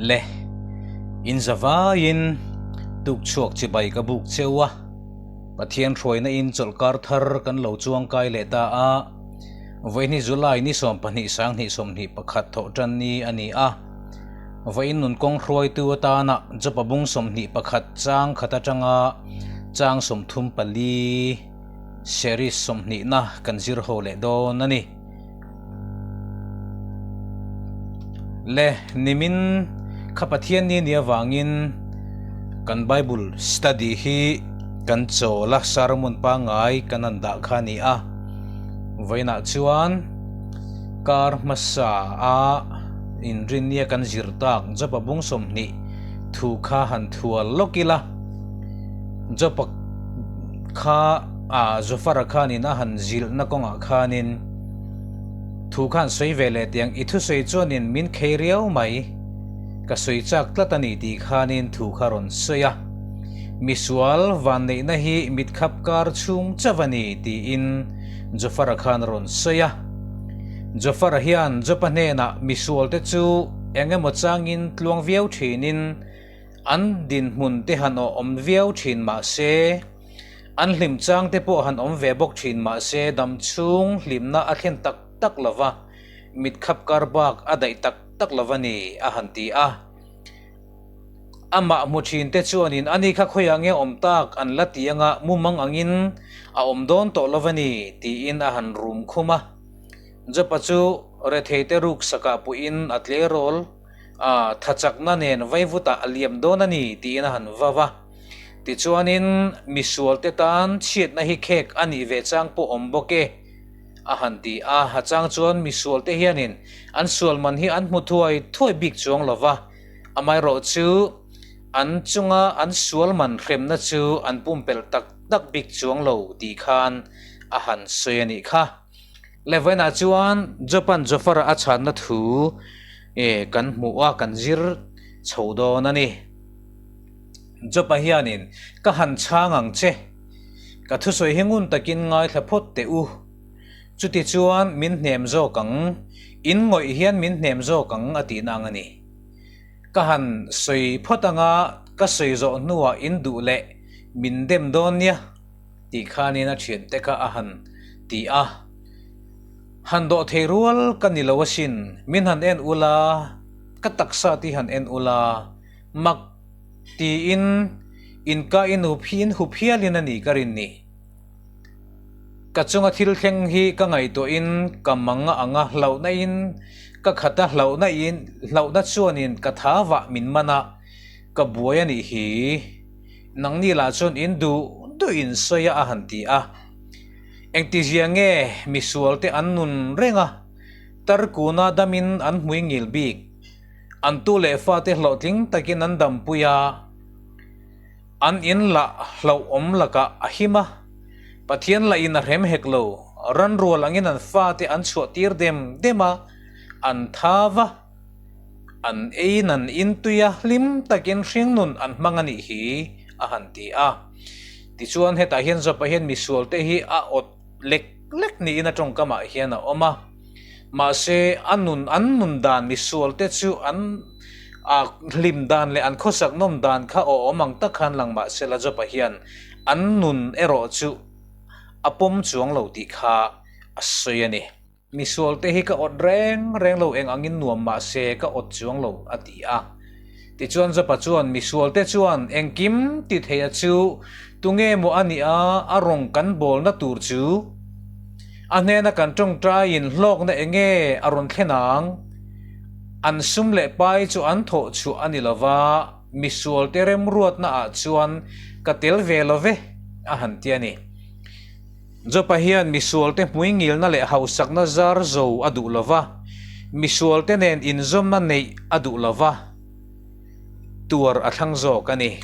Le, in zavaiin tukchhuak chibai ka buk cheu a, Pathian hruaina in chawlhkar thar kan lo chuangkai leh ta a, Vawiin July ni 20 sanghnih 21 thawh tan ni a ni a. Vawiin nun kawng hruaitu atana Jopa bung 21 chang khat atanga chang 34 series 20na kan zir ho leh dawn a ni. Le, nimin kha Pathian ni nia vangin kan Bible study hi kan chawl a, sermon pangngai kan han dah kha a ni a. Vawiinah chuan kar hmasa a inrinnia kan zir tak Jopa bung 20 thu kha han thual lawk ila. Jopa kha ah Zofara khanin a han zilhna kawngah khanin Thu khan sawi ve leh tiang i thusawi chuanin min khei riau mai. Ka sawi chak tlat a ni tih khanin thu kha rawn sawi a. Misual vanneihna hi mitkhap kar chhung chauh a ni tiin Jofara khan rawn sawi a. Jofara hian Jopa hnenah misualte chu eng emaw changin tluang viau thinin an dinhmun te han awm viau thin mah se, An hlim chang te pawh han awm ve bawk thin mahse dam chhung hlimna a thlen tak tak lo va, mit khap kar bak a daih tak tak lo va ni, a han ti a. Amah hmu thin te chuanin ani kha khawiah nge awm tak an la ti anga mumang angin a awm dawn tawh lo va ni, tiin a han rum khum a. Jopa chu rethei te ruk sakah puiin a tleirawl a, thachakna nen vaivutah a liam dawn a ni, tiin a han vav a. Tichuanin, misualte tan chhiatna hi khek a nih ve chang pawh awm bawk e, a han ti a. A chang chuan misualte hianin an sual man hi an hmu thuai thuai bik chuang lo va, amaherawh chu an chunga an sual man hremna chu an pumpelh tak tak bik chuang lo tih khan a han sawi a nih kha. Levainah chuan Job-a'n Jofar-a a chhanna thu kan hmuh a, kan zir chho dawn a ni. Job-a hianin, Ka han chhang ang che. Ka thusawi hi ngun takin ngaithla phawt teh u. Chuti chuan min hnem zawk ang, in ngawih hian min hnem zawk ang a tihna ang a ni. Ka han sawi phawt anga ka sawi zawh hnuah in duh leh min dem dawn nia tih khanin a thiante kha a han ti a. Han dawh thei rual ka ni lo asin, min han en ula, ka taksa te hi han en ula, Mak tiin inka in hup hi in hup hialin a ni ka rin ni. Ka chunga thil thleng hi ka ngaihtuahin ka mang a ang a, hlauhna in ka khat a, hlauhna in hlauhna chuanin ka tha vah min man a, ka buai a nih hi. Nangni lah chuan in duh duh in sawi a a han ti a. Engtizia nge misualte an nun reng a, tarkuna damin an hmui ngil bik. An tu leh fate hlawhtling takin an dampui a, an in lah hlauhawm lakah a him a, Pathian lah in a hrem hek lo, ranrual angin an fate an chhuah tir dem dem a, an thav a, an eiin an intui a, hlim takin hringnun an hmang a nih hi, a han ti a. Tichuan hetah hian Job-a hian misualte hi a awt lek lek niin a tawngkamah hian a awm a. Mahse, a nun an nun dan misualte chu an a hlim dan leh an khawsak nawm dan kha aw awm ang tak khan lang mahse la Job-a hian an nun erawh chu a pawm chuang lo tih kha a sawi a ni. Misualte hi ka awt reng reng lo eng angin nuam mahse ka awt chuang lo a ti a. Tichuan Job-a chuan misualte chuan engkim ti theia chu tunge maw a nih a, a rawng kan bawlna tur chu? A hnena kan tawngtaiin hlawkna enge a rawn thlen ang? An sum leh pai chu an thawh chhuah a ni lo va, misualte remruatna ah chuan ka tel ve lo ve, a han ti a ni. Jopa hian misualte hmuingilna leh hausakna zar zo a duh lo va, misualte nen inzawmna neih a duh lo va, tuar a thlang zawk a ni.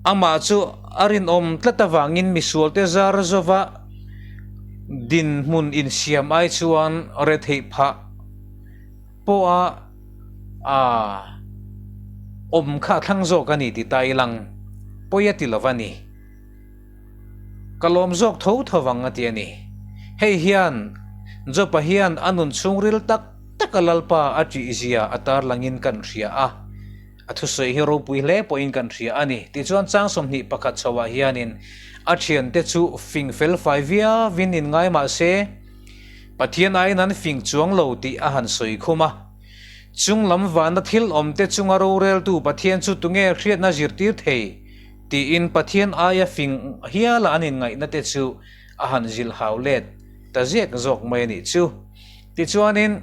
Amah chu a rinawm tlat avangin misualte zar zova dinhmun insiam ai chuan retheih phah pawha a awm kha a thlang zawk a ni ti ta ilang pawi a ti lo va ni. Ka lawm zawk tho tho vang a ti a ni. Hei hian Jopa hian a nun chhungril tak taka Lalpa a ṭih zia a tarlangin kan hria a. A thusawi hi ropui hle pawhin kan hria a ni. Tichuan chang 21 chhoah hianin a thiante chu fing fel fai viauin inngai mah se, Pathian aiin an fing chuang lo tih a han sawi khum a. Chung lam vana thil awmte chunga roreltu Pathian chu tunge hriatna zirtir thei? tiin Pathian aia fing hiala an inngaihna te chu a han zilhau let ta ziak zawk mai a nih chu. Tichuanin,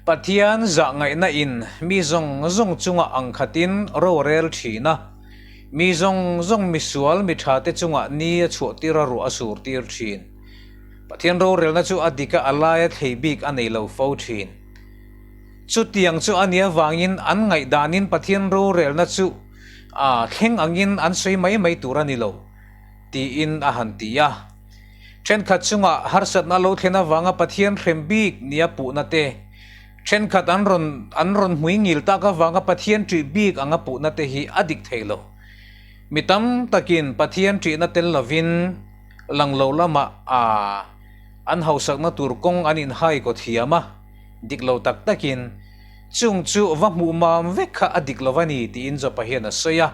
Pathian zahngaihna in mi zawng zawng chungah ang khatin ro a rel thin a, mi zawng zawng misual mi tha te chungah ni a chhuah tir a ruah a sur tir thin. Pathian rorelna chu a dik a a laia thlei bik a nei lo fo thin. Chutiang chu a nih avangin an ngaihdanin Pathian rorelna chu a thleng angin an sawi mai mai tur a ni lo, tiin a han ti a. Thenkhat chungah harsatna lo thlen avanga Pathian hrem bik nia puhna te, thenkhat an rawn an rawn hmui ngil tak avanga Pathian ṭih bik anga puhna te hi a dik thei lo. Mi tam takin Pathian ṭihna tel lovin lang lo lamah a an hausakna tur kawng an inhai kaw thiam a, dik lo tak takin chung chu va hmuh mam vek kha a dik lo a ni tiin Jopa hian a sawi a.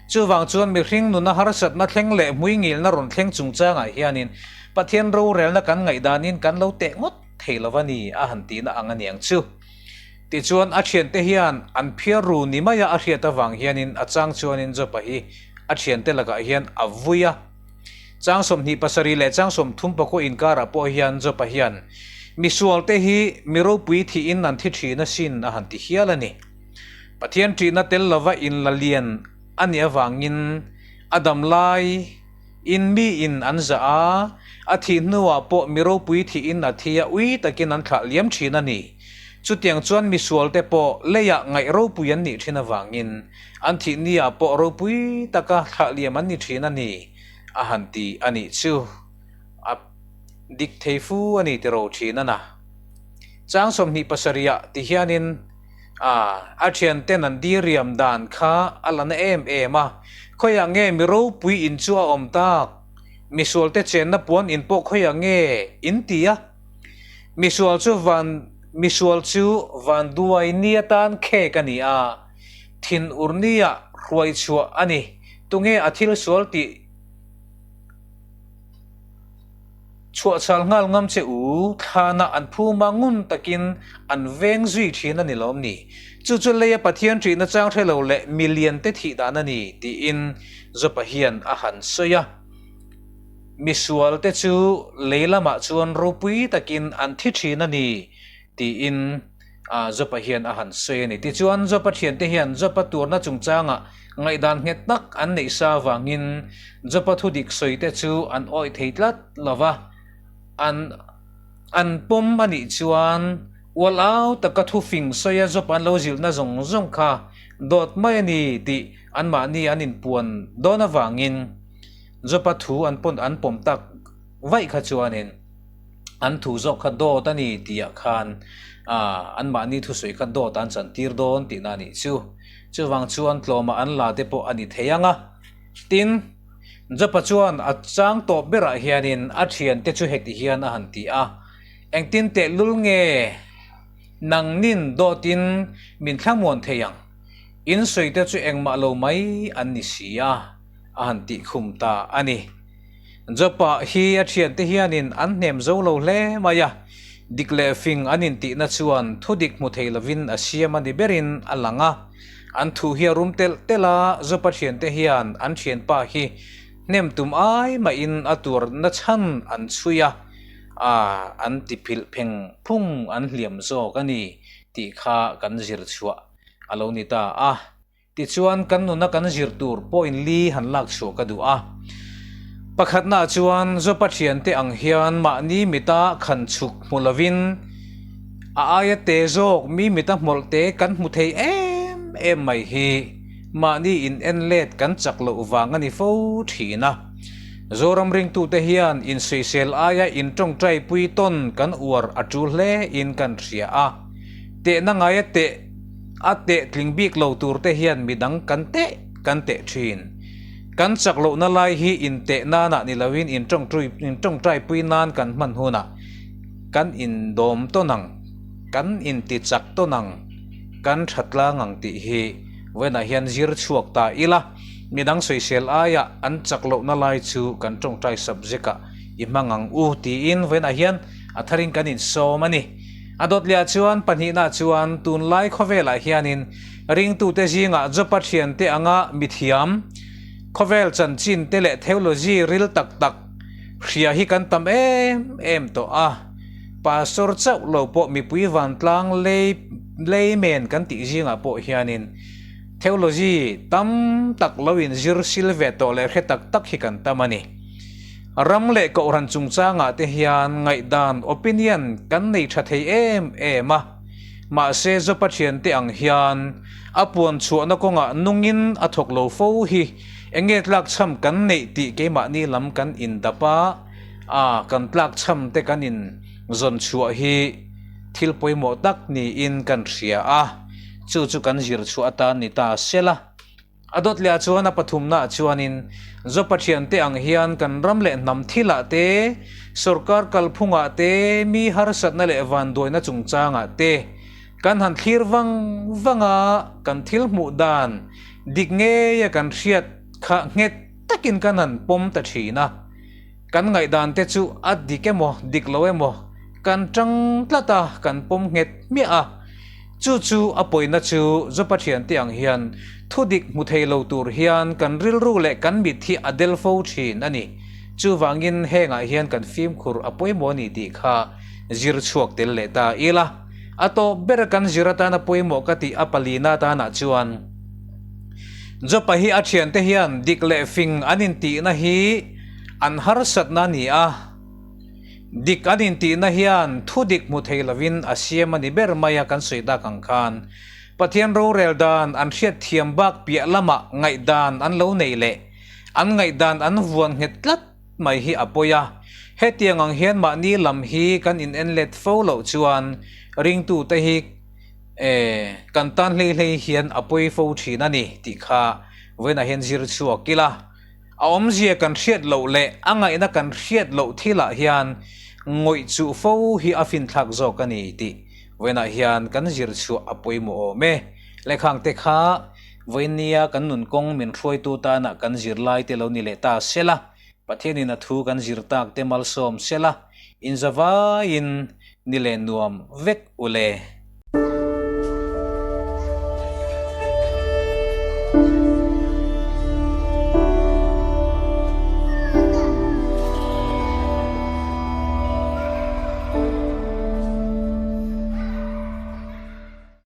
Chuvang chuan mihring nuna harsatna thleng leh hmuingilna rawn thleng chungchangah hianin Pathian rorelna kan ngaihdanin kan lo teh ngawt thei lo a ni a han tihna ang a niang chu. Tichuan a thiante hian an phiar ru ni maia a hriat avang hianin a chang chuanin Jopa hi a thiante lakah hian a vui a. Chang 27 leh chang 30 pakua inkarah pawh hian Jopa hian misualte hi mi ropui thihin an thi thin asin a han ti hial a ni. Pathian ṭihna tel lova inla lian a nih avangin a dam lai in mi in an zah a, a thih hnuah pawh mi ropui thihin a thi a ui takin an thlah liam ṭhin a ni. Chutiang chuan misualte pawh leiah ngaih ropui an nih ṭhin avangin an thih niah pawh ropui taka thlah liam an ni ṭhin a ni, a han ti a nih chu. A dik thei fu a ni tiro ṭhin a na. Chang 27 ah ti hianin. A, a thianten an diriam dan kha a la na em em a, khawiah nge mi ropui in chu a awm tak? Misualte chenna puan in pawh khawiah nge in ti a? Misual chu van misual chu vanduai ni atan khek a ni a, thinur nia hruai chhuah a ni. Tunge a thil sual tih Chhuahchhal nghal ngam che u, thlana an phuma ngun takin an veng zui thin a ni lawm ni? Chu chu leia Pathian ṭihna chang hre lo leh milian te thih dan a ni, tiin Jopa hian a han sawi a. Misual te chu lei lamah chuan ropui takin an thi thin a ni, tiin Jopa hian a han sawi a ni. Tichuan, Jopa thiante hian Jopa tuarna chungchangah ngaihdan nghet tak an neih sa avangin Jopa thudik sawite chu an awih thei tlat lo va. An an pawm a nih chuan ual au taka thufing sawia Jopa an lo zilhna zawng zawng kha dawt mai a ni tih anmahni an inpuan dawn avangin Jopa thu an pawn an pawm tak vaih kha chuanin An thu zawk kha dawt a ni tihah khan anmahni thusawi kha dawt an chantir dawn tihna a nih chu. Chuvang chuan tlawmah an la te pawh a ni thei ang a. Tin, Jopa chuan a chang tawp berah hianin a thiante chu heti hian a han ti a, Engtin tehlul nge nangnin dawtin min thlamuan thei ang? In sawite chu engmah lo mai an ni si a, a han tihkhum ta a ni. Jopa hi a thiante hianin an hnem zo lo hle mai a, dik leh fing an intihna chuan thudik hmu thei lovin a siam a ni berin a lang a. An thu hi a rum telh telh a, Jopa thiante hian an thianpa hi hnem tum ai mahin a tuar nachhan an chhui a, an ti philh pheng phung an hliam zawk a ni tih kha kan zir chhuah a lo ni ta a. Tichuan, kan nuna kan zir tur point li han lak chhuah ka duh a. Pakhatnaah chuan Jopa thiante ang hian mahni mita khan chhuk hmu lovin a aia te zawk mi mita hmawlh te kan hmu thei em em mai hi mahni in en let kan chak loh vang a ni fo thin a. Zoram ringtute hian insawisel aia intawngtai pui tawn kan uar a tul hle in kan hria a. Tehna ngaia teh. A teh tling bik lo tur te hian midang kan teh kan teh thin. Kan chak lohna lai hi inteh nanah ni loin intawngtaipui nan kan hman hunah kan indawm tawn ang, kan intichak tawn ang. kan tha tlang ang tih hi vawiinah hian zir chhuak ta ila, midang sawisel aia an chak lohna lai chu kan tawngtai subject ah i hmang ang u tiin vawiinah hian a tharin kan insawm a ni. A dawt lehah chuan pahnihna chuan tunlai khawvelah hianin ringtute zingah Jopa thiante anga mithiam, khawvel chanchin te leh theology ril tak tak hria hi kan tam em em tawh a. Pastor chauh lo pawh mipui vantlang lei layman kan tih zingah pawh hianin theology tam tak lo inzir sil ve tawh leh hre tak tak hi kan tam a ni. Ram leh kohhran chungchangah te hian ngaihdan, opinion, kan nei tha thei em em a, mahse Zopa thiante ang hian a puan chhuahna kawngah nungin a thawk lo fo hi eng nge tlakchham kan neih tih keimahni lam kan indap a, a kan tlakchham te kan in zawn chhuah hi thil pawimawh tak niin kan hria a, chu chu kan zir chhuah atan ni ta sela. A dawt leh ah chuan a pathumna ah chuanin Zopa thiante ang hian kan ram leh hnam thilah te, sorkar kalphungah te, mi harsatna leh vanduaina chungchangah te kan han thlir vang vang a, kan thil hmuh dan dik ngeia kan hriat kha nghet takin kan han pawm ta thin a. Kan ngaihdan te chu a dik emaw dik lo emaw kan tang tlat a, kan pawm nghet hmiah a. Chu chu a pawina chu Zopa thiante ang hian thu dik hmu thei lo tur hian kan rilru leh kan mit hi a del fo thin a ni. Chuvangin hengah hian kan fimkhur a pawimawh a ni tih kha zir chhuak tel leh ta ila. A tawp ber kan zir atana pawimawh ka tih a palina atanah chuan Jopa hi a thiante hian dik leh fing an intihna hi an harsatna a ni a. Dik an intihna hian thu dik hmu thei lovin a siam a ni ber mai a kan sawi tak ang khan Pathian rorel dan an hriat thiam bak piah lamah ngaihdan an lo nei leh an ngaihdan an vuan nghet tlat mai hi a pawi a. Hetiang ang hian mahni lam hi kan in en let fo loh chuan ringtute hi kan tan hlei hlei hian a pawi fo thin a ni tih kha vawiinah hian zir chhuak ila. A awmzia kan hriat loh leh a ngaihna kan hriat loh thilah hian ngawih chuh fo hi a finthlak zawk a ni tih vawiinah hian kan zir chhuah a pawimawh awm e. Lehkhangte kha vawiinnia kan nun kawng min hruaitu tana kan zirlai te lo ni leh ta sela, Pathianin a thu kan zir tak te malsawm sela, inzavaiin ni leh nuam vek u le.